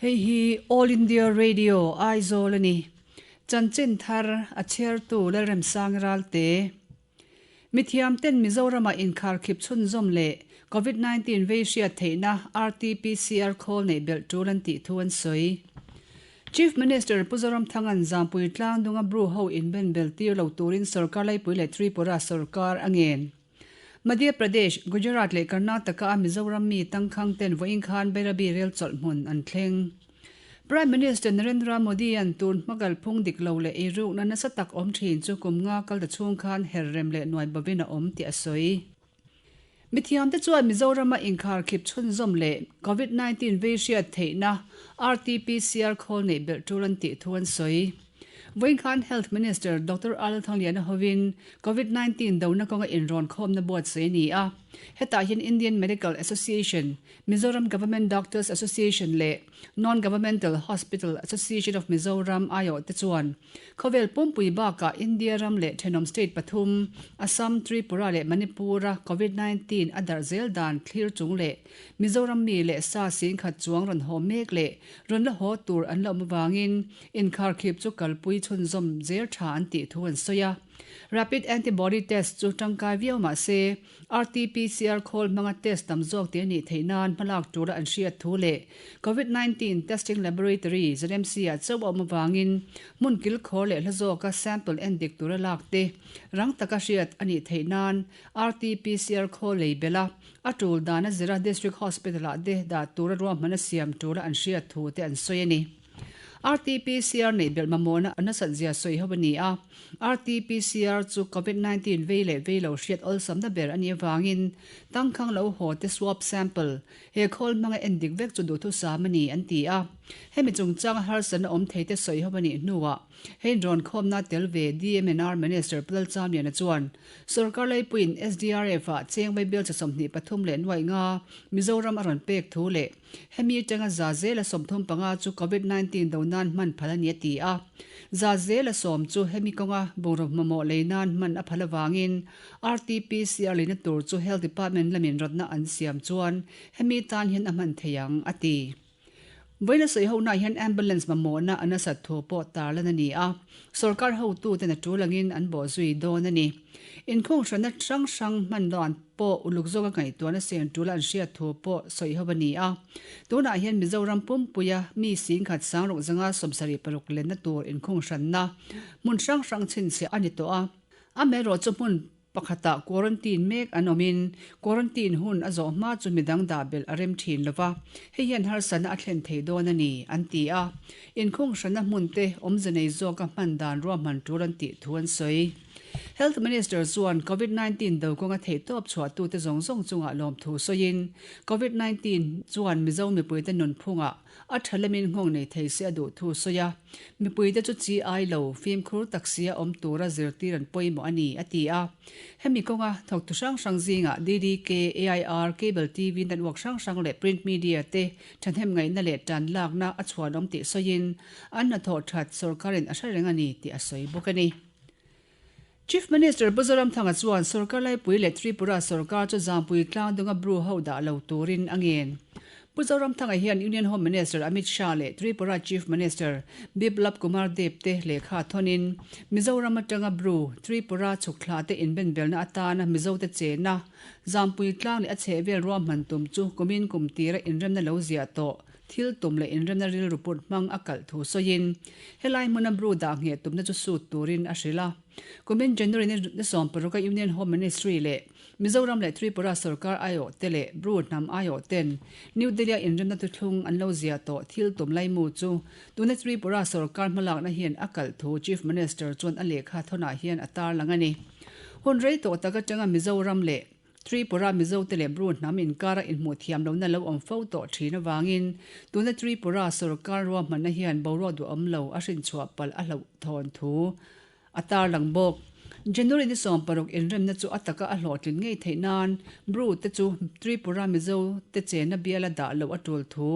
Hei hi All India Radio, Aizawl a ni. Chanchin thar a chhiartu Lalremsang Ralte. Mithiam ten Mizoramah inkharkhip chhunzawm leh Covid 19 vei hriat theihna RT-PCR khawl neih belh tul an tih thu an sawi. Chief Minister Pu Zoramthanga'n Zampui Tlangdunga Bru ho inbenbel tir lo turin sorkar laipui leh Tripura sorkar a ngen. Madhya Pradesh, Gujarat leh Karnataka a Mizoram mi tangkhang ten vawiin khan Bairabi rel chawlh hmun an thleng. Prime Minister Narendra Modi-a'n tun hma kalphung dik lo leh eirukna nasa tak awm thin chu kum nga kal ta chhung khan her rem leh nuai bovin a awm tih a sawi. Mithiamte chuan Mizorama inkharkhip chhunzawm leh Covid 19 vei hriat theihna RT-PCR khawl neih belh tul an tih thu an sawi. Vawiin khan Health Minister Doctor Al Thangliana hovin Covid 19 dona kawnga inrawnkhawmna buatsaih a ni a. Hetah hian Indian Medical Association, Mizoram Government Doctors Association leh Non-Governmental Hospital Association of Mizoram aiawhte chuan khawvel pumpui bakah India ram leh thenawm state pathum, Assam, Tripura leh Manipur-a Covid 19 a darh zel dan thlir chung leh Mizoram mi leh sa singkhat chuang rawn haw mek leh rawn la haw tur an la awm avangin inkharkhip chu kalpui chhunzawm zel tha an tih thu an sawi a. Rapid antibody test chu tangkai viau mah se, RT-PCR khawl hmanga test tam zawk tih a nih theih nan hmalak tura an hriat thu leh Covid 19 Testing Laboratory, ZMC, ah chauh a awm avangin hmun kilkhawr leh hla zawka sample en dik tura lak te rang taka hriat a nih theih nan RT-PCR khawl lei belh a, a tul dana zira District Hospital-ah te dah tura ruahman a siam tura an hriat thu te an sawi a ni. RT-PCR neih belh mamawhna a nasat zia sawi ho a ni a, RT-PCR chu Covid 19 vei leh vei lo hriat awlsamna ber a nih avangin tangkhang lo haw te swab sample he khawl hmanga en dik vek chu duhthusam a ni an ti a. Hemi chungchanga harsatna awm thei te sawi ho a nih hnuah hei rawn khawmna tel ve DMNR Minister Pu Lalchamliana chuan Sorkar laipuiin SDRF-ah cheng vaibel cha 23 leh nuaih nga Mizoram a rawn pek thu leh Hemi atanga za zela 35 chu Covid 19 do nan hman phal a ni a ti a. Za zela sawm chu hemi kawnga bungraw mamawh lei nan hman a phal avangin RT-PCR leina tur chu Health Department lamin rawtna an siam chuan hemi tan hian a hman thei ang a ti. Vawiin a sawi honaah hian ambulance mamawhna a nasat thu pawh tarlan a ni a, sorkar hotuten a tul angin an bawhzui dawn a ni. Inkhung hranna hrang hrang hman dan pawh uluk zawka ngaihtuahna sen tul an hriat thu pawh sawi ho a ni a. Tunah hian Mizoram pumpuia mi singkhat sangruk zanga 76 lenna tur inkhung hranna hmun hrang hrang chhinchhiah a ni tawh a. Amaherawhchu hmun pakhatah quarantine mek an awmin quarantine hun a zawh hma chu midang dah belh a rem thin lo va, hei hian harsatna a thlen thei dawn a ni, an ti a. Inkhung hranna hmun te awmze nei zawka hman dan ruahman tul an tih thu an sawi. Health Minister chuan Covid 19 do kawnga theihtawp chhuahtute zawng zawng chungah lawmthu sawiin, Covid 19 chuan Mizo mipuite nunphungah a tha lamin nghawng nei thei se a duh thu sawi a, mipuite chu chi ai lo, fimkhur tak sia awm tura zirtir an pawimawh a ni, a ti a. Hemi kawnga thawktu hrang hrang zingah DDK, AIR, Cable TV network hrang hrang leh print media te thahnem ngaihna leh tan lakna a chhuanawm tih sawiin, an hnathawh that sorkarin a hre reng a ni tih a sawi bawk a ni. Chief Minister Pu Zoramthanga chuan sorkar laipui leh Tripura sorkar chu Zampui tlangdunga Bru ho dah lo turin a ngen. Pu Zoramthanga hian Union Home Minister Amit Shah leh Tripura Chief Minister Biplab Kumar Deb te lehkha thawnin Mizoram atanga Bru, Tripura chhukthla te inbenbelna atana Mizote chena Zampui tlang leh a chhehvel ruahman tum chu kumin kum tira inremna lo ziah tawh Thil tum leh inremna rilru put hmang a kalh thu sawiin, helai hmuna Bru dah ngheh tumna chu sut turin a hrilh a. Kumin January ni 16 a Union Home Ministry leh Mizoram leh Tripura sorkar aiawhte leh Bru hnam aiawhten New Delhi-a inremna thuthlung an lo ziah tawh thil tum laimu chu tuna Tripura sorkar hmalakna hian a kalh thu Chief Minister chuan a lehkha thawnah hian a tarlang a ni. Hun rei tawh tak atanga Mizoram leh Tripura Mizote leh Bru hnam inkara inhmuh thiam lohna lo awm fo tawh thin avangin tuna Tripura sorkar ruahmanna hian boruak duhawm lo a hrinchhuah palh a hlauh thawn thu a tarlang bawk. January ni 16 inremna chu a taka a hlawhtlin ngei theih nan Bru te chu Tripura Mizo te chenna biala dah loh a tul thu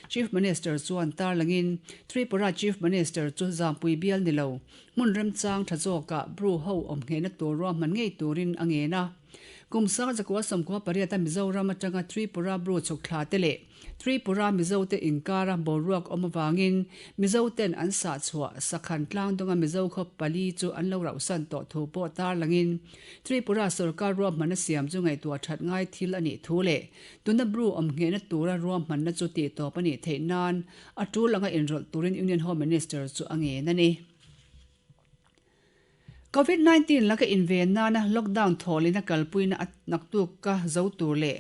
Chief Minister chuan tarlangin Tripura Chief Minister chu Zampui bial ni lo hmun remchang tha zawkah Bru ho awm nghehna tur ruahman ngei turin a ngen a. Kum 1998 a Mizoram atanga Tripura Bru chhuk thla te leh Tripura Mizote inkara boruak awm avangin Mizoten an sah chhuah Sakhan tlangdunga Mizo khaw pali chu an lo rauhsan tawh thu pawh tarlangin Tripura sorkar ruahmanna siam chu ngaihtuah that ngai thil a nih thu leh tuna Bru awm nghehna tura ruahmanna chu tihtawp a nih theih nan a tul anga inrawlh turin Union Home Minister chu a ngen a ni. Covid 19 laka inven nana lockdown thawhlina kalpuina a naktuk ka zo tur leh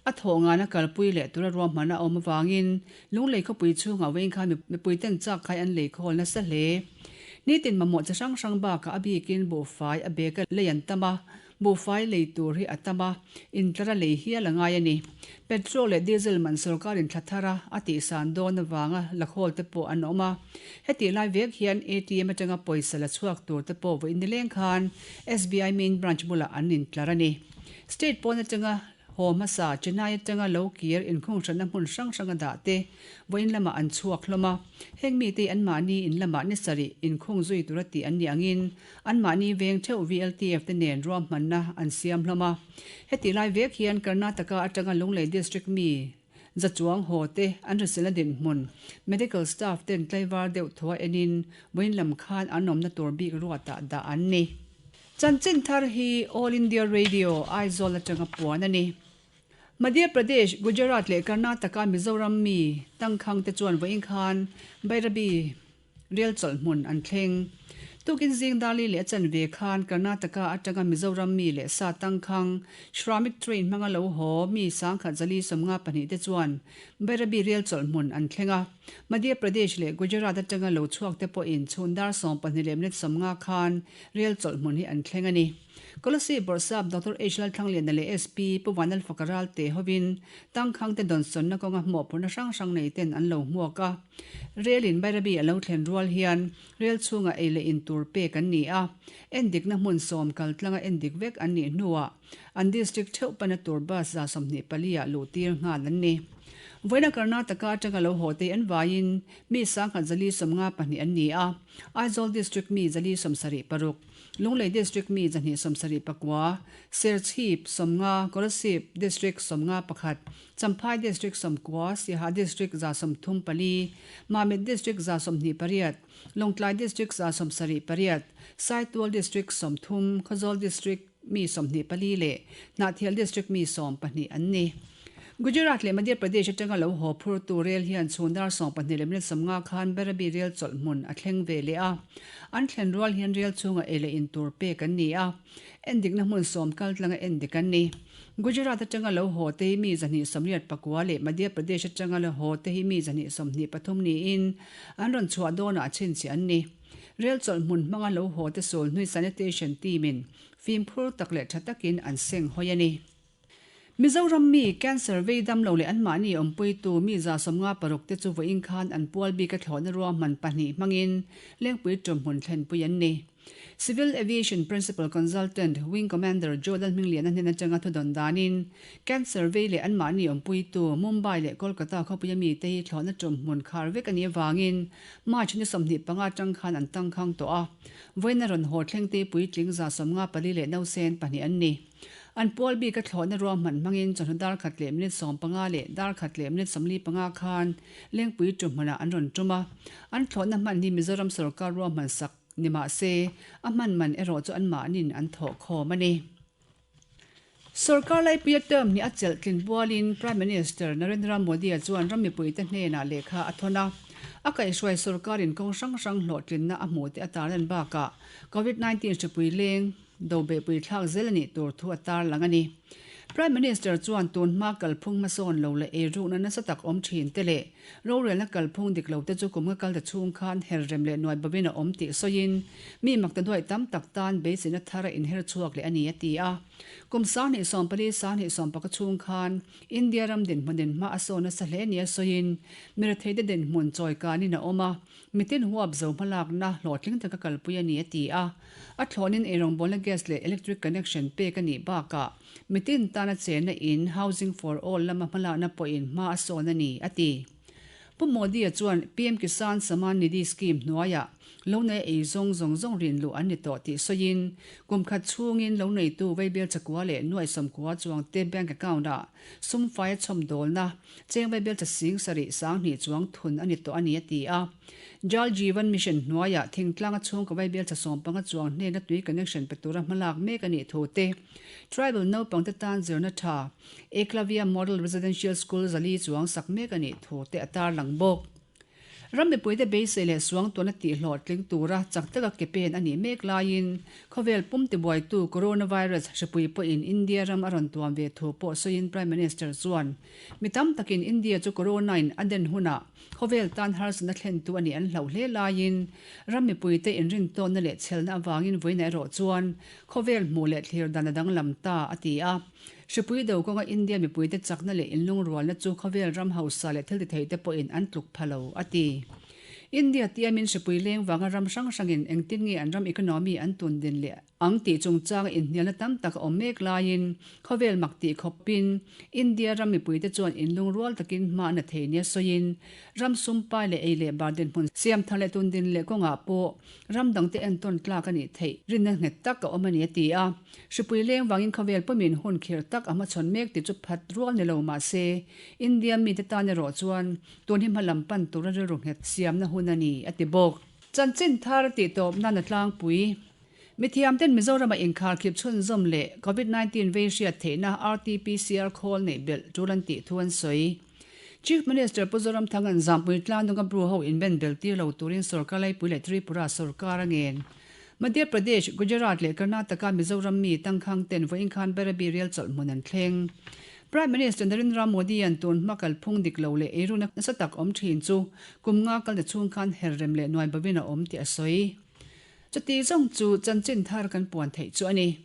a thawh ngana kalpui leh tura ruahman a awm avangin Lunglei khawpui chhungah vawiin khan mipuiten chak khai an lei khawl nasa hle. Nitin mamawh chi hrang hrang bakah a bikin buhfai a bag a lei an tam a, Buhfai lei tur hi a tam a, intlar a lei hial a ngai a ni. Petrol leh diesel man sorkarin thla thar a a tihsan dawn avanga la khawl te pawh an awm a. Hetih lai vek hian ATM atanga pawisa la chhuak tur te pawh vawiin nileng khan SBI main branch bulah an intlar a ni. State pawn atanga Haw hmasa, Chennai atanga lo kir inkhunghranna hmun hrang hranga dah te vawiin lamah an chhuak hlawm a. Heng mite hi anmahni in lamah ni sarih inkhung zui tura tih an nih angin anmahni veng theuh VLTF te nen ruahmanna an siam hlawm a. Hetih lai vek hian Karnataka atanga Lunglei District mi za chuang haw te an hriselna dinhmun medical staff ten tlaivar deuh thua enin vawiin lam khan an awmna tur bik ruatah dah an ni. Chanchin thar hi All India Radio, Aizawl atanga puan a ni. Madhya Pradesh, Gujarat leh Karnataka Mizoram mi tangkhang te chuan vawiin khan Bairabi rel chawlh hmun an thleng. Tukin zing Dali leh a chanve khan Karnataka atanga Mizoram mi leh sa tangkhang Shramik train hmanga lo haw mi 1054 te chuan Bairabi rel chawlh hmun an thleng a. Madhya Pradesh leh Gujarat atanga lo chhuak te pawhin chhun dar 12 leh minute 50 khan Rel chawlh hmun hi an thleng a ni. Kolasib Bawrhsap Doctor H Lalthlangliana leh SP Pu Vanlalfaka Ralte hovin tangkhang te dawnsawnna kawnga hmawhphurhna hrang hrang nei ten an lo hmuak a. Rel in Bairabi a lo thlen rual hian rel chhungah ei leh in tur pek an ni a. Endikna hmun sawm kal tlanga endik vek an nih hnuah an district theuh pana tur bus 24 ah luh tir nghal an ni. Vawiina Karnataka atanga lo haw te an vaiin mi 1452 an ni a. Aizawl District mi 476, Lunglei District mi 279, Serchhip 50, Kolasib District 51, Champhai District 90, Siaha District 134, Mamit District 28, Lawngtlai District 78, Saitual District 30, Khawzawl District mi 24 leh Hnahthial District mi 12 an ni. Gujarat leh Madhya Pradesh atanga lo haw phurtu rel hian chhun dar 12 leh minute 50 khan Bairabi rel chawlh hmun a thleng ve leh a. An thlen rual hian rel chhungah ei leh in tur pek an ni a. Endikna hmun sawm kal tlanga endik an ni. Gujarat atanga lo haw te hi mi 289 leh Madhya Pradesh atanga lo haw te hi mi 123 niin an rawn chhuah dawnah a chhinchhiah an ni. Rel chawlh hmun hmanga lo haw te sul hnui sanitation team in fimkhur tak leh tha takin an seng hawi a ni. Mizoram mi cancer vei dam lo leh anmahni awmpuitu mi 56 te chu vawiin khan an pual bik a thlawhna ruahman pahnih hmangin Lengpui ṭawmhmun thlenpui an ni. Civil Aviation Principal Consultant Wing Commander Joe Lalhmingliana hnen atanga thudawn danin cancer vei leh anmahni awmpuitu Mumbai leh Kolkata khawpuia mite hi thlawhna ṭawmhmun khar vek a nih avangin March ni 25 atang khan an tangkhang tawh a, vawiin a rawn haw thlengte puitling 54 leh nausen pahnih an ni. An pual bik a thlawhna ruahman hmangin chawhnu dar khat leh minute 15 leh dar khat leh minute 45 khan Lengpui ṭuhmunah an rawn ṭum a. An thlawhna hman hi Mizoram sorkar ruahman sak ni mah se, a hman man erawh chu anmahnin an thawh khawm a ni. Sorkar laipuia term hnih a chelh tlin bualin Prime Minister Narendra Modi-a chuan ram mipuite hnenah lehkha a thawn a. A kaihhruai sorkarin kawng hrang hrang hlawhtlinna a hmuh te a tarlan bakah Covid 19 hripui leng do beihpui thlak zel a nih tur thu a tarlang a ni. Prime Minister chuan tun hma kalphung hmasawn lo leh eirukna nasa tak awm thin te leh rorelna kalphung dik lo te chu kum nga kal ta chhung khan herrem leh nuai bawin a awm tih sawiin mi makta duaih tam tak tan beiseina thar a inher chhuak leh a ni a ti a. Kum 2014 2010 chhung khan India ram dinhmunin hma a sawn nasa hle nia sawiin mi retheite dinhmun chawi kanin a awm a, Mitin huap zo hmalakna hlawhtling taka kalpui a ni a ti a. A thlawnin eirawngbawlna gas leh electric connection pek a nih bakah mitin tana chenna in, housing for all, lama hmalakna pawhin hma a sawn a ni, a ti. Pu Modi-a chuan PM Kisan Samman Nidhi scheme hnuaiah Lonei ei zawng zawng zawng rin luh an ni tawh tih sawiin, kum khat chhungin loneitu vaibel chakua leh nuai sawmkua chuang te bank account ah sum faia chhawmdawlna cheng vaibel cha sing sarih sanghnih chuang thun a ni tawh a ni a ti a. Jal Jeevan Mission hnuaiah thingtlanga chhungkaw vaibel cha sawmpanga chuang hnena tui connection pe tura hmalak mek a nih thu te, Tribal naupangte tan zirna tha Eklavya Model Residential School zali chuang sak mek a nih thu te a tarlang bawk. Ram mipuite beisei leh suangtuahna tihhlawhtling tura chak taka ke pen a nih mek laiin khawvel pum tibuaitu Coronavirus hripui pawhin India ram a rawn tuam ve thu pawh sawiin Prime Minister chuan mi tam takin India chu Corona-in a den hunah khawvel tan harsatna thlentu a nih an hlauh hle laiin ram mipuite inrintawnna leh chhelna avangin vawiin erawh chuan khawvel hmuh leh thlir dan a danglam ta a ti a. Hripui do kawnga India mipuite chakna leh inlungrualna chu khawvel ram hausa leh thil titheite pawhin an tluk pha lo, a ti. India tiamin hripui leng vanga ram hrang hrangin engtin nge an ram economy an tun din leh ang tih chungchanga inhnialna tam tak a awm mek laiin khawvel mak tih khawpin India ram mipuite chuan inlungrual takin hma an la thei nia sawiin ram sumpai leh ei leh bar dinhmun siam thar leh tun din leh kawngah pawh ram dangte entawn tlak a nih theih rinna nghet tak a awm a ni, a ti a. Hripui leng vangin khawvel pawmin hun khir tak a hmachhawn mek tih chu phat rual ni lo mah se, India mite tan erawh chuan tun hi hmalam pan tura rilru nghet siamna hun a ni, a ti bawk. Chanchin thar tih tawp nan a tlangpui. Mithiamten Mizorama inkharkhip chhunzawm leh Covid 19 vei hriat theihna RT-PCR khawl neih belh tul an tih thu an sawi. Chief Minister Pu Zoramthanga'n Zampui Tlandunga Bru ho inben bel tir lo turin sorkar laipui leh Tripura sorkar a ngen. Madhya Pradesh, Gujarat leh Karnataka Mizoram mi tangkhang ten vawiin khan Bairabi rial chawlh hmun an thleng. Prime Minister Narendra Modi-a'n tun hma kalphung dik lo leh eiruna nasa tak awm thin chu kum nga kalna chhung khan herrem leh nuai bovin a awm tih a sawi. Chuti zawng chu chanchin thar kan puan theih chu a ni.